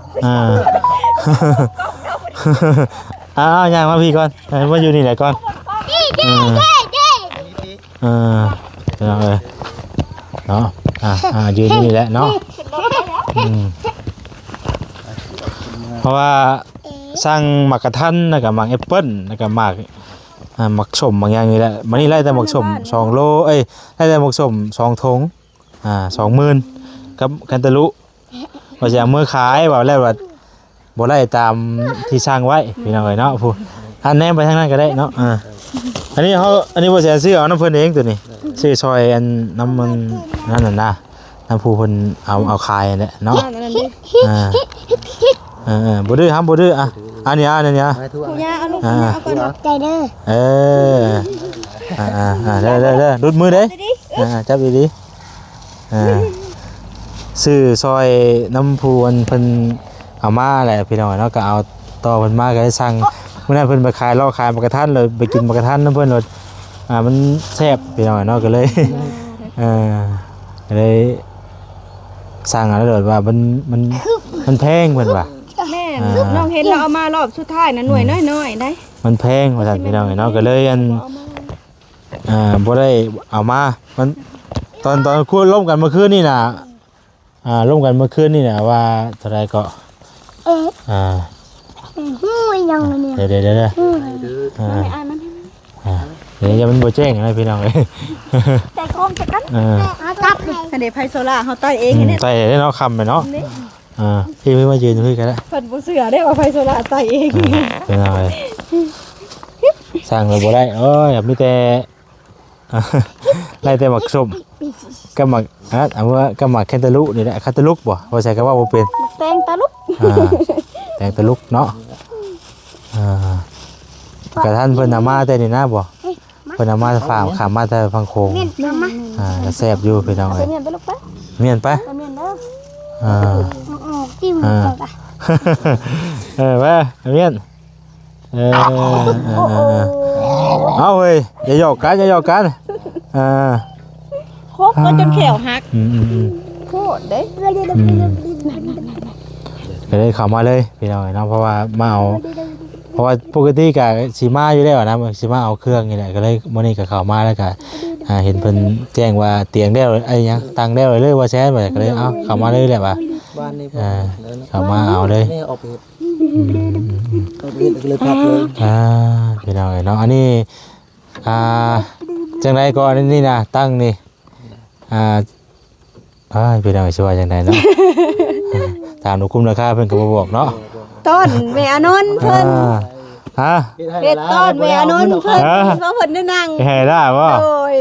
ອ່າ ເອົາໆ ຍ່າງມາພີ້ກ່ອນ ໃຫ້ມາຢູ່ນີ້ແຫຼະກ່ອນ. ເອີ ເອີ ພີ່ນ້ອງເອີຍເນາະ ອ່າ ອ່າ ຢືນຢູ່ນີ້ແຫຼະເນາະ. ອືມ ເພາະວ່າສັ່ງໝາກກະທັນ ແລ້ວກໍໝາກແອັບເປິ້ນ ແລ້ວກໍໝາກ ອ່າ ໝາກສົ້ມໝາກຫຍັງນີ້ແຫຼະ ບັດນີ້ໄດ້ແຕ່ໝາກສົ້ມສອງໂລ ເອີຍ ໄດ້ແຕ່ໝາກສົ້ມສອງຖົງ ອ່າ ສອງໝື່ນ ກັບແຄນຕາລູ ວ່າຊິເອົາເມືອຂາຍ ເວົ້າແລ້ວວ່າບໍ່ໄດ້ຕາມທີ່ສັ່ງໄວ້ ພີ່ນ້ອງເອີຍເນາະ. ຜູ້ ອັນແນມໄປທາງນັ້ນກໍໄດ້ເນາະ. ອ່າ ອັນນີ້ເຮົາ ອັນນີ້ບໍ່ແຊນຊື້ເອົານຳເພິ່ນເອງ ໂຕນີ້ ຊື້ຊ່ອຍອັນນຳມັນນັ້ນນະ. ນຳຜູ້ເພິ່ນເອົາ ເອົາຂາຍຫັ້ນແຫຼະເນາະ. ອັນນັ້ນເດ້ ອ່າ ເອີໆ ບໍ່ດື້ຫຳ ບໍ່ດື້. ອ່ະ ອັນນີ້ ອັນນີ້ ອ່ະ ຜູ້ຍ່າເອົາລູກ ອ່າ ຜູ້ຍ່າເອົາກ່ອນ. ຂອບໃຈເດີ. ເອີ ອ່າໆ ເດີໆໆ ຫຼຸດມືເດ້. ອ່າ ຈັບດີໆ. ອ່າ ຊື້ຊ່ອຍນຳຜູ້ອັນເພິ່ນເອົາມາແຫຼະພີ່ນ້ອງເນາະ. ກໍເອົາຕໍ່ເພິ່ນມາ ກໍໄດ້ສັ່ງ. ມື້ນັ້ນເພິ່ນໄປຂາຍ ເລາະຂາຍໝາກກະທັນ ແລ້ວໄປກິນໝາກກະທັນນຳເພິ່ນ ແລ້ວ ອ່າ ມັນແຊບພີ່ນ້ອງເນາະ. ກໍເລີຍ ເອີ ກໍເລີຍສັ່ງເອົາໂລດວ່າມັນ ມັນ ມັນແພງເພິ່ນວ່າ. ແມ່ນ ອ່າ ນ້ອງເຫັນລາວເອົາມາລອບສຸດທ້າຍນະ ໜ່ວຍນ້ອຍໆໄດ໋. ມັນແພງວ່າຊັ້ນພີ່ນ້ອງເອີຍເນາະ. ກໍເລີຍອັນ ອ່າ ບໍ່ໄດ້ເອົາມາ. ມັນ ຕອນ ຕອນຄຸຍລົມກັນເມື່ອຄືນນີ້ນະ ອ່າ ລົມກັນເມື່ອຄືນນີ້ນະວ່າເທົ່າໃດເກາະ? ເອີ ອ່າ ຮູ້ຫຍັງນີ້? ເດີໆໆ ຮູ້ ອ່າ ເດີ ຢ່າມັນບໍ່ແຈ້ງນະພີ່ນ້ອງເອີຍ. ແຕ່ຂອງຊະກັນ ເອີ ເອົາຈັບນີ້. ອັນນີ້ໄຟໂຊລາເຮົາໄຕ້ເອງ ອືມ ນີ້ ໄຕ້ເດ້ເນາະ ຄ່ຳໄປເນາະ. ນີ້ ອ່າ ພີ່ ພີ່ມາຢືນຢູ່ພີ້ກໍໄດ້. ເພິ່ນບໍ່ເຊື່ອເດ້ວ່າໄຟໂຊລາໄຕ້ເອງ. ເອີ ເປັນຫຍັງເລີຍ ສ້າງແລ້ວບໍ່ໄດ້. ໂອ້ຍ ມີແຕ່ ໄດ້ແຕ່ໝາກສົ້ມກັບໝາກ ອາ ກັບໝາກແຄນຕາລູບນີ້ແຫຼະ. ຄາຕາລຸກບໍ່? ບໍ່ໃສ່ກໍເວົ້າບໍ່ເປັນ. ແຕງຕາລຸກ ອ່າ ແຕງຕາລຸກເນາະ. ອ່າ ກະທັນເພິ່ນເອົາມາແຕ່ນີ້ນະບໍ່? ເພິ່ນເອົາມາ ເອົາ ຂ້າມມາແຕ່ຝັ່ງໂຂງ. ແມ່ນ ເອົາມາ ອ່າ ກໍແຊບຢູ່ພີ່ນ້ອງເອີຍ. ແມ່ນໄປລູກໄປ ແມ່ນໄປ ແມ່ນເດີ. ອ່າ ເອົາ ເອົາ ເອີ ແມ່ນ ເອີ ເອີ ເອີ ເອີ ເອົາເຮີ້ຍ ຢ່າຫຍອກກັນ ຢ່າຫຍອກກັນ. ອ່າ ຄົບກໍຈົນແຂ້ວຫັກ. ອືມໆໆ ໂພດເດ້. ອືມ ກໍເລີຍເຂົ້າມາເລີຍພີ່ນ້ອງເນາະ ເພາະວ່າມາເອົາ ເພາະວ່າປົກກະຕິກະຊິມາຢູ່ແລ້ວນະ ຊິມາເອົາເຄື່ອງນີ້ແຫຼະ. ກໍເລີຍມື້ນີ້ກໍເຂົ້າມາແລ້ວກໍ ອ່າ ເຫັນເພິ່ນແຈ້ງວ່າຕຽງແລ້ວ ໄອ້ຫຍັງ ຕັ່ງແລ້ວເລີຍວ່າແຊນ ວ່າ ກໍເລີຍເອົາເຂົ້າມາເລີຍແຫຼະວ່າ ອ່າ ເຂົ້າມາເອົາເລີຍ. ອອກໄປເຮັດ ອືມ ອອກໄປເຮັດກໍເລີຍພັກເລີຍ. ອ່າ ພີ່ນ້ອງເອີຍເນາະ ອັນນີ້ ອ່າ ຈັ່ງໃດກໍອັນນີ້ນະ ຕັ່ງນີ້ ອ່າ ອ້າຍ ພີ່ນ້ອງຊິວ່າຈັ່ງໃດເນາະ. ຖາມດູຄຸ້ມລາຄາເພິ່ນກໍບໍ່ບອກເນາະ. ຕ້ອນແມ່ອານົນເພິ່ນ ອ່າ ຮະ ເຮັດຕ້ອນແມ່ອານົນເພິ່ນ ເອີ ວ່າເພິ່ນໄດ້ນັ່ງ ໃຫ້ໄດ້ບໍ່? ໂດຍ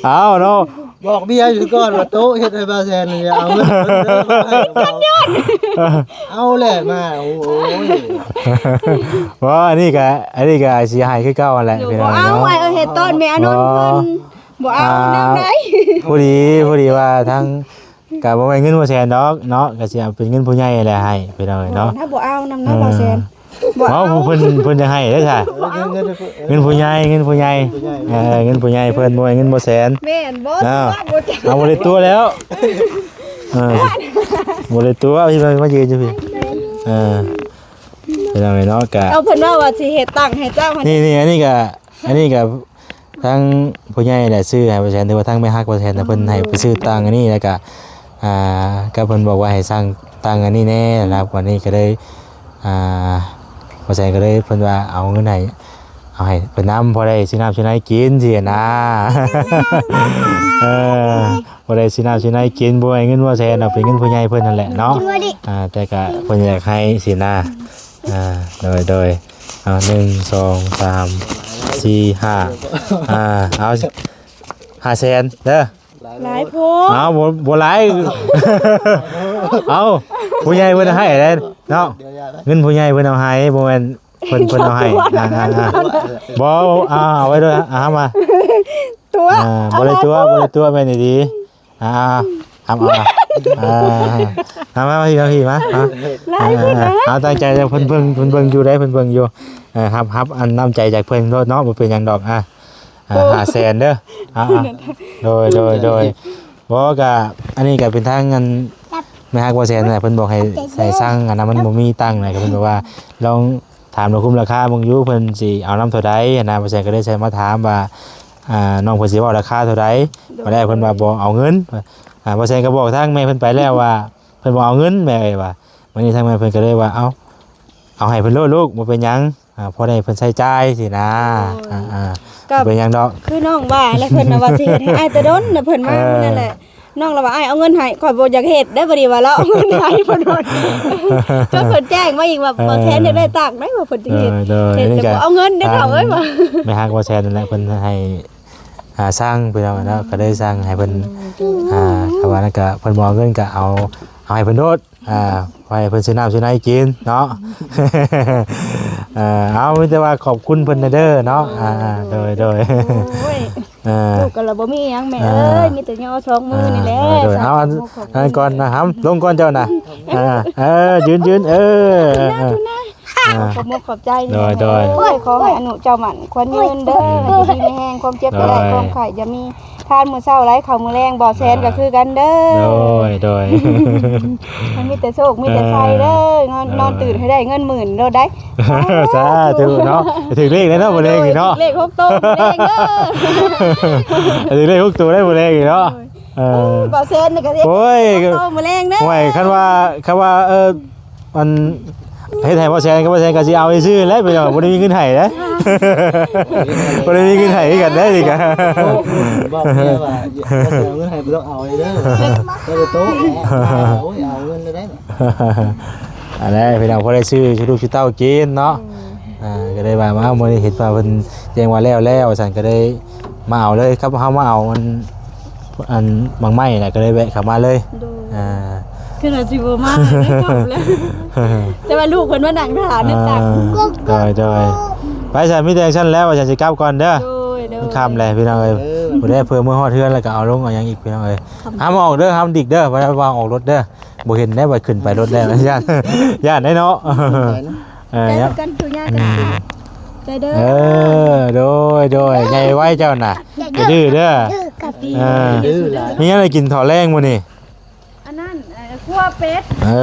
ເອົາເນາະ ບອກເມຍຢູ່ກ່ອນວ່າໂຕະເຮັດໃຫ້ບ່າວແຊນນີ້ ເອົາເງິນເພິ່ນເດີ ເອົາແຫຼະມາ. ໂອ້ຍ ບໍ່ ອັນນີ້ກະ ອັນນີ້ກະຊິໃຫ້ຄືເກົ່າຫັ້ນແຫຼະ ພີ່ນ້ອງເນາະ. ເອົາ ເຮັດຕ້ອນແມ່ອານົນເພິ່ນ ບໍ່ເອົານຳໃດ. ພໍດີ ພໍດີວ່າທາງ ກະບໍ່ແມ່ນເງິນບໍ່ແສນດອກເນາະ ກະຊິເອົາເປັນເງິນຜູ້ໃຫຍ່ແຫຼະໃຫ້ ພີ່ນ້ອງເອີຍເນາະ. ບໍ່ ຖ້າບໍ່ເອົານຳນະ ເອີ ບໍ່ແສນ ບໍ່ເອົາ ເອົາ ເພິ່ນ ເພິ່ນຈະໃຫ້ເດ້ຊະ. ເງິນ ເງິນ ເງິນຜູ້ໃຫຍ່ ເງິນຜູ້ໃຫຍ່ ເງິນຜູ້ໃຫຍ່ ເອີ ເງິນຜູ້ໃຫຍ່ເພິ່ນ ບໍ່ແມ່ນເງິນບໍ່ແສນ. ແມ່ນບໍ່? ເອີ ເອົາ ບໍ່ໄດ້ຕົວະແລ້ວ ເອີ ບໍ່ໄດ້ຕົວະ ເອົາທີ່ມາ ມາຢືນຢູ່ພີ້ ເອີ ພີ່ນ້ອງເອີຍເນາະ. ກະ ເອົາ ເພິ່ນເວົ້າວ່າຊິເຮັດຕັ່ງໃຫ້ເຈົ້າຫັ້ນ ນີ້ ນີ້ ອັນນີ້ກະ ອັນນີ້ກະ ທາງຜູ້ໃຫຍ່ແຫຼະຊື້ໃຫ້ບ່າວແສນ ຫຼືວ່າທາງແມ່ຮັກບ່າວແສນນະ ເພິ່ນໃຫ້ໄປຊື້ຕັ່ງອັນນີ້ ແລ້ວກະ ອ່າ ກໍເພິ່ນບອກວ່າໃຫ້ສັ່ງຕັ່ງອັນນີ້ແດ່ນະ. ວັນນີ້ກໍເລີຍ ອ່າ ບ່າວແສນກໍເລີຍ ເພິ່ນວ່າເອົາເງິນໃຫ້ ເອົາໃຫ້ເພິ່ນນຳ ພໍໄດ້ຊື້ນ້ຳຊື້ໃນກິນຊີ້ນະ. ເອີ ບໍ່ໄດ້ຊື້ນ້ຳຊື້ໃນກິນ ບໍ່ແມ່ນເງິນບ່າວແສນດອກ ເປັນເງິນຜູ້ໃຫຍ່ເພິ່ນຫັ້ນແຫຼະເນາະ. ອ່າ ແຕ່ກະເພິ່ນຢາກໃຫ້ຊີ້ນະ. ອ່າ ໂດຍ ໂດຍ ເອົາ ໜຶ່ງ ສອງ ສາມ ສີ່ ຫ້າ ອ່າ ເອົາ ຫ້າແສນເດີ. ຫຼາຍໂພດ ເອົາ ບໍ່ ບໍ່ຫຼາຍ ເອົາ ຜູ້ໃຫຍ່ເພິ່ນໃຫ້ເດ້ເນາະ ເງິນຜູ້ໃຫຍ່ເພິ່ນເອົາໃຫ້ ບໍ່ແມ່ນເພິ່ນ ເພິ່ນເອົາໃຫ້. ອ່າ ອ່າ ບໍ່ ເອົາ ເອົາໄວ້ດ້ວຍ ເອົາມາ ຕົວະ ອ່າ ບໍ່ໄດ້ຕົວະ ບໍ່ໄດ້ຕົວະ ແມ່ນດີ. ອ່າ ເອົາ ເອົາ ເອົາ ເອົາ ມາ ມາ ມາ ມາ ມາ ເອົາ ຕັ້ງໃຈ ເພິ່ນເບິ່ງ ເພິ່ນເບິ່ງຢູ່ເດ້ ເພິ່ນເບິ່ງຢູ່. ເອີ ຮັບ ຮັບອັນນ້ຳໃຈຈາກເພິ່ນໂລດເນາະ ບໍ່ເປັນຫຍັງດອກ. ອ່າ ຫ້າແສນເດີ. ອ່າ ໂດຍ ໂດຍ ໂດຍ ບໍ່ ກະ ອັນນີ້ກະເປັນທາງອັນ ແມ່ຮັກບ່າວແສນນະ ເພິ່ນບອກໃຫ້ ໃຫ້ສັ່ງອັນນັ້ນ ມັນບໍ່ມີຕັ່ງນະ ກະເພິ່ນບອກວ່າລອງ ຖາມລາຄາເບິ່ງຢູ່ ເພິ່ນຊິເອົານຳເທົ່າໃດຫັ້ນນະ. ບ່າວແສນກໍເລີຍໃສ່ມາຖາມວ່າ ອ່າ ນ້ອງເພິ່ນຊິເວົ້າລາຄາເທົ່າໃດ. ໂດຍ ບັດແລ້ວເພິ່ນວ່າບໍ່ເອົາເງິນ. ອ່າ ບ່າວແສນກໍບອກທາງແມ່ເພິ່ນໄປແລ້ວວ່າ ເພິ່ນບໍ່ເອົາເງິນແມ່ເອີຍວ່າ. ບັດນີ້ທາງແມ່ເພິ່ນກໍເລີຍວ່າ ເອົາ ເອົາໃຫ້ເພິ່ນໂລດລູກ ບໍ່ເປັນຫຍັງ ອ່າ ພໍໄດ້ເພິ່ນໃຊ້ຈ່າຍຊີ້ນະ. ໂດຍ ອ່າໆ ກໍບໍ່ເປັນຫຍັງດອກ ຄືນ້ອງວ່າແຫຼະ ເພິ່ນນະວ່າຊິເຮັດໃຫ້ອ້າຍແຕ່ດົນນະ ເພິ່ນມາ ເອີ ມື້ນັ້ນແຫຼະ. ນ້ອງລະວ່າ ອ້າຍເອົາເງິນໃຫ້ ຂ້ອຍບໍ່ຢາກເຮັດເດ້ ບັດນີ້ວ່າລາວເອົາເງິນໃຫ້ເພິ່ນໂລດ. ຈົນເພິ່ນແຈ້ງມາອີກວ່າ ເອີ ບໍ່ແທນຢາກໄດ້ຕັງໄດ໋ວ່າເພິ່ນຊິເຮັດ. ໂດຍ ເຮັດແຕ່ບໍ່ເອົາເງິນເດ້ ເຖົ້າເອີຍວ່າ. ແມ່ຮັກບໍ່ແຊນນັ້ນແຫຼະ ເພິ່ນໃຫ້ ອ່າ ສັ່ງພີ່ນ້ອງເນາະ ກໍໄດ້ສັ່ງໃຫ້ເພິ່ນ ອ່າ ຄຳວ່ານັ້ນກໍເພິ່ນບໍ່ເອົາເງິນກໍເອົາ ເອົາໃຫ້ເພິ່ນໂລດ ອ່າ ໃຫ້ເພິ່ນຊື້ນ້ຳຊື້ໃນກິນເນາະ ເອີ ເອົາ ມີແຕ່ວ່າຂອບຄຸນເພິ່ນແດ່ເດີເນາະ ອ່າ ໂດຍ ໂດຍ ໂອ້ຍ ອ່າ ລູກກໍລະບໍ່ມີຫຍັງແມ່ເອີຍ ອ່າ ມີແຕ່ຍໍສອງມືນີ້ແຫຼະ ອ່າ ໂດຍ ໂດຍ ເອົາ ອັນນັ້ນກ່ອນນະ ຫຳ ລົງກ່ອນເຈົ້ານະ ອ່າ ເອີ ຢືນ ຢືນ ເອີ ເອີ ອ່າ ຂອບມຸກຂອບໃຈ ໂດຍ ໂດຍ ໂອ້ຍ ຂໍໃຫ້ອາຍຸເຈົ້າໝັ້ນຂວັນຍືນເດີ ຢູ່ດີມີແຮງ ຄວາມເຈັບບໍ່ໄດ້ ໂດຍ ຄວາມໄຂ້ຢ່າມີ ທານມື້ເຊົ້າໄຫຼເຂົ້າມື້ແລງ ບໍ່ແຊນກໍຄືກັນເດີ ໂດຍ ໂດຍ ໃຫ້ມີແຕ່ໂຊກມີແຕ່ໄຊເດີ ເອີ ນອນ ໂດຍ ນອນຕື່ນໃຫ້ໄດ້ເງິນໝື່ນໂລດໄດ໋ ສາທຸເນາະ ຖືກເລກແລ້ວເນາະ ມື້ແລງນີ້ເນາະ ຖືກເລກຫົກໂຕມື້ແລງເດີ ຖືກເລກຫົກໂຕໄດ້ມື້ແລງນີ້ເນາະ ໂດຍ ເອີ ເອີ ບໍ່ແຊນນີ້ກໍຖືກ ໂອ້ຍ ຫົກໂຕມື້ແລງເດີ ໂອ້ຍ ຄັນວ່າ ຄັນວ່າ ເອີ ອັນເຮັດໃຫ້ບໍ່ແຊນກັບບໍ່ແຊນກໍຊິເອົາຊື່ໆແຫຼະພີ່ນ້ອງ ບໍ່ໄດ້ມີເງິນໃຫ້ເດ້ ບໍ່ໄດ້ມີເງິນໃຫ້ຄືກັນເດ້ນີ້ກະ ບອກເມຍວ່າ ບໍ່ເອົາເງິນໃຫ້ບໍ່ຕ້ອງເອົາເລີຍເດີ ເອົາໂຕະ ໂອ້ຍ ເອົາເງິນໄດ້ ອັນນັ້ນພີ່ນ້ອງ ພໍໄດ້ຊື້ຊຸລູກຊຸເຕົ້າກິນເນາະ ອືມ ອ່າ ກໍເລີຍວ່າ ມາມື້ນີ້ເຫັນວ່າເພິ່ນແຈ້ງວ່າແລ້ວແລ້ວ ວ່າຊັ້ນ ກໍເລີຍມາເອົາເລີຍ ຄັບເຮົາມາເອົາອັນ ອັນໝາກໄມ້ນະ ກໍເລີຍແວະເຂົ້າມາເລີຍ ໂດຍ ອ່າ ຄືວ່າຊິບໍ່ມາເລີຍ ຄ່ຳແລ້ວ ແຕ່ວ່າລູກເພິ່ນມານັ່ງຖ້າໃນຕັກ ອ່າ ໂດຍ ໂດຍ ໄປຊະ ມີແຕ່ຊັ້ນແລ້ວ ວ່າຊັ້ນ ຊິກັບກ່ອນເດີ ໂດຍ ໂດຍ ມັນຄ່ຳແລ້ວພີ່ນ້ອງເອີຍ ເອີ ຜູ້ໃດເພື່ອເມືອຮອດເຮືອນແລ້ວກໍເອົາລົງເອົາຫຍັງອີກພີ່ນ້ອງເອີຍ ຫ້າມອອກເດີ ຫ້າມດິກເດີ ບໍ່ໄດ້ວ່າອອກລົດເດີ ບໍ່ເຫັນໄດ້ວ່າຂຶ້ນໄປລົດແລ້ວ ຢ້ານ ຢ້ານໄດ້ເນາະ ເອີ ຢ້ານ ໄປເດີ ເອີ ໂດຍ ໂດຍ ໃຫຍ່ໄວເຈົ້ານະ ຢ່າດື້ເດີ ເອີ ດື້ຫຼາຍ ມີຫຍັງໄດ້ກິນເຂົ້າແລງມື້ນີ້ ອັນນັ້ນ ເອີ ຂົ້ວເປັດ ເອີ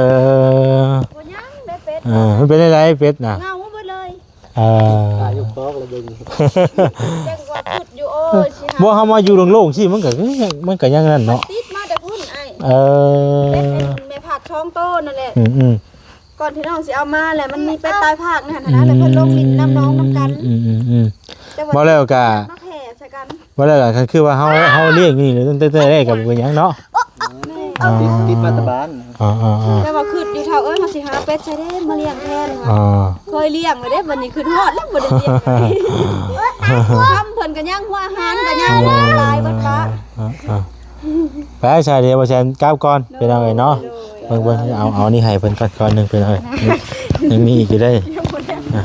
ບໍ່ຍັງໄດ້ເປັດ ເອີ ມັນເປັນຈັ່ງໃດເປັດນະ ເຫງົາເບິດເລີຍ ເອີ ຕາຍຢູ່ຄອກລະເບິ່ງ ຈັ່ງວ່າຄິດຢູ່ ໂອ້ຍ ຊິຫາ ບໍ່ ເຮົາມາຢູ່ໂລ່ງໆຊີ້ ມັນກໍ ມັນກໍຍັງນັ້ນເນາະ ຕິດມາແຕ່ພຸ້ນອ້າຍ ເອີ ເປັດແມ່ພາກສອງໂຕນັ້ນແຫຼະ ອືມໆ ກ່ອນທີ່ນ້ອງຊິເອົາມາແຫຼະ ມັນມີເປັດຕາຍພາກນັ້ນນະ ອືມ ແລ້ວເພິ່ນລົງຫຼິ້ນນ້ຳໜອງນຳກັນ ອືມໆໆ ແຕ່ວ່າ ເວົ້າແລ້ວກະ ມາແຜ່ໃສ່ກັນ ເວົ້າແລ້ວກະ ຄັນຄືວ່າເຮົາ ເຮົາລ້ຽງຢູ່ນີ້ຕັ້ງແຕ່ແລກກໍບໍ່ເປັນຫຍັງເນາະ ແມ່ນ ອໍ ຕິດ ຕິດມາແຕ່ບ້ານ ອໍໆໆ ແຕ່ວ່າຄິດຢູ່ ເຖົ້າເອີຍ ເຮົາຊິຫາເປັດໃສເດ້ມາລ້ຽງແທນ ອໍ ເຄີຍລ້ຽງແລ້ວເດ້ ບັດນີ້ຄິດຮອດແລ້ວບໍ່ໄດ້ລ້ຽງ ທຳເພິ່ນກໍຍັງ ຫົວອາຫານກໍຍັງ ເອີ ຫຼາຍເບິດປະ ອໍໆ ໄປຊະ ດຽວບໍ່ແຊນກັບກ່ອນ ໂດຍ ພີ່ນ້ອງເອີຍເນາະ ໂດຍ ເບິ່ງໆ ເອົາ ເອົານີ້ໃຫ້ເພິ່ນກ່ອນ ກ່ອນໜຶ່ງ ພີ່ນ້ອງເອີຍ ຍັງມີອີກຢູ່ເດ້ ຍັງບໍ່ໄດ້ ອ່ະ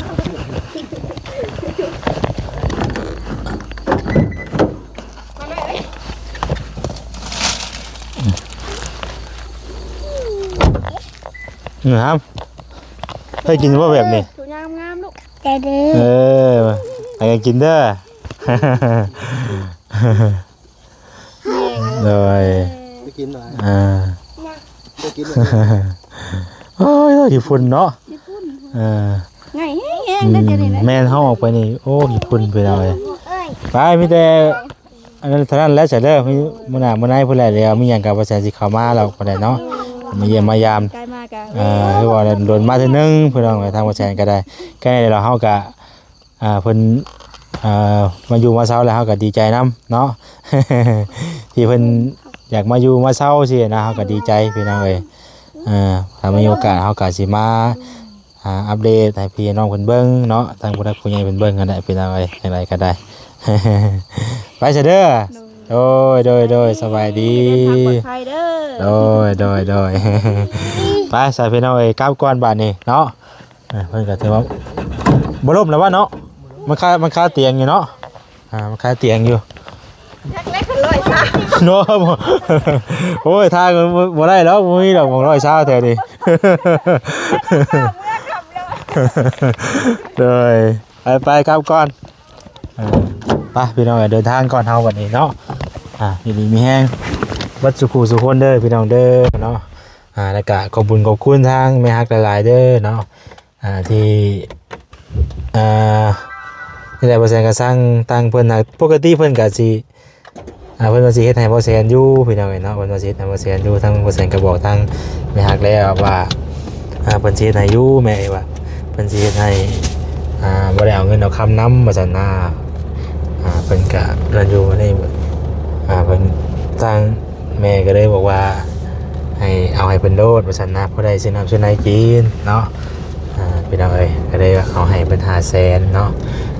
ນີ້ຫຳ ເຄີຍກິນບໍ່ແບບນີ້ ໂຕງາມໆ ລູກ ເອີ ໃຫ້ກັນກິນເດີ ໂດຍ ໄປກິນໜ້ອຍ ອ່າ ໄປກິນໜ້ອຍ ໂອ້ຍ ຂີ້ຝຸ່ນເນາະ ຂີ້ຝຸ່ນ ເອີ ໄງແຮງໆ ເດີ ດຽວນີ້ນະ ແມ່ນ ເຮົາອອກໄປນີ້ ໂອ້ ຂີ້ຝຸ່ນໄປເລີຍ ໄປ ມີແຕ່ ອັນນັ້ນເທົ່ານັ້ນແຫຼະຊະເດີ ມີມື້ໜ້າມື້ໃນພຸ້ນແຫຼະ ດຽວມີຫຍັງກໍບໍ່ແຊນຊິເຂົ້າມາແລ້ວກໍໄດ້ເນາະ ມາຢ້ຽມມາຢາມ ໃກ້ມາກໍ ເອີ ຄືວ່າດົນມາເທື່ອໜຶ່ງ ພີ່ນ້ອງ ທາງບໍ່ແຊນກໍໄດ້ ແຄ່ນີ້ແຫຼະ ເຮົາກໍ ອ່າ ເພິ່ນ ອ່າ ມາຢູ່ມາເຊົາແລ້ວ ເຮົາກໍດີໃຈນຳເນາະ ທີ່ເພິ່ນຢາກມາຢູ່ມາເຊົາຊີ້ນະ ເຮົາກໍດີໃຈ ພີ່ນ້ອງເອີຍ ເອີ ຖ້າມີໂອກາດເຮົາກໍຊິມາ ອ່າ ອັບເດດໃຫ້ພີ່ນ້ອງເພິ່ນເບິ່ງເນາະ ທາງຜູ້ຫຼັກຜູ້ໃຫຍ່ເພິ່ນເບິ່ງຫັ້ນແຫຼະ ພີ່ນ້ອງເອີຍ ຈັ່ງໃດກໍໄດ້ ໄປຊະເດີ ໂດຍ ໂດຍ ໂດຍ ໂດຍ ສະບາຍດີ ເດີນທາງປອດໄພເດີ ໂດຍ ໂດຍ ໂດຍ ໄປຊະ ພີ່ນ້ອງເອີຍ ກັບກ່ອນບາດນີ້ເນາະ ອ່າ ເພິ່ນກໍຖືວ່າບໍ່ລົ້ມແລ້ວວະເນາະ ມັນຄາ ມັນຄາຕຽງຢູ່ເນາະ ອ່າ ມັນຄາຕຽງຢູ່ ຈັກແລ້ວຄັນຮ້ອຍຊາວ ເນາະ ໂອ້ຍ ທາງມັນບໍ່ ບໍ່ໄດ້ດອກ ບໍ່ມີດອກໝ່ອງຮ້ອຍຊາວແຖວນີ້ ໂດຍ ໄປໆ ກັບກ່ອນ ເອີ ໄປ ພີ່ນ້ອງເອີຍ ເດີນທາງກ່ອນເຮົາບັດນີ້ເນາະ ອ່າ ຢູ່ດີມີແຮງເບິດສູ່ຄູ່ສູ່ຄົນເດີ ພີ່ນ້ອງເດີເນາະ ອ່າ ແລ້ວກະຂອບບຸນຂອບຄຸນທາງແມ່ຮັກຫຼາຍໆ ເດີເນາະ ອ່າ ທີ່ ອ່າ ນີ້ແຫຼະ ບໍ່ແຊນກໍສັ່ງທາງເພິ່ນນະ ປົກກະຕິເພິ່ນກໍຊິ ອ່າ ເພິ່ນວ່າຊິເຮັດໃຫ້ບໍ່ແຊນຢູ່ ພີ່ນ້ອງເອີຍເນາະ ເພິ່ນວ່າຊິເຮັດໃຫ້ບໍ່ແຊນຢູ່ ທາງບໍ່ແຊນກໍບອກທາງແມ່ຮັກແລ້ວວ່າ ອ່າ ເພິ່ນຊິເຮັດໃຫ້ຢູ່ ແມ່ເອີຍວ່າ ເພິ່ນຊິເຮັດໃຫ້ ອ່າ ບໍ່ໄດ້ເອົາເງິນເອົາຄຳນຳວ່າຊັ້ນນະ ອ່າ ເພິ່ນກະນັ້ນຢູ່ນີ້ ອ່າ ເພິ່ນ ທາງແມ່ກໍເລີຍບອກວ່າ ໃຫ້ເອົາໃຫ້ເພິ່ນໂລດວ່າຊັ້ນນະ ພໍໄດ້ຊື້ນ້ຳຊື້ໃນກິນເນາະ ອ່າ ພີ່ນ້ອງເອີຍ ກໍເລີຍເອົາໃຫ້ເພິ່ນຫ້າແສນເນາະ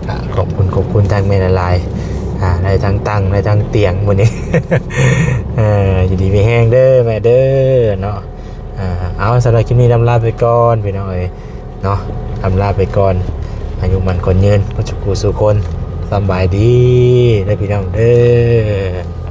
ກໍຂອບຄຸນ ຂອບຄຸນທາງແມ່ຫຼາຍໆ ອ່າ ໄດ້ທັງຕັ່ງ ໄດ້ທັງຕຽງມື້ນີ້ ເອີ ຢູ່ດີມີແຮງເດີແມ່ເດີເນາະ. ອ່າ ເອົາ ສຳລັບຄລິບນີ້ລຳລາໄປກ່ອນພີ່ນ້ອງເອີຍເນາະ ລຳລາໄປກ່ອນ ອາຍຸໝັ້ນຂວັນຍືນ ເບິດສູ່ຜູ້ສູ່ຄົນ ສຳບາຍດີເດີພີ່ນ້ອງເດີ.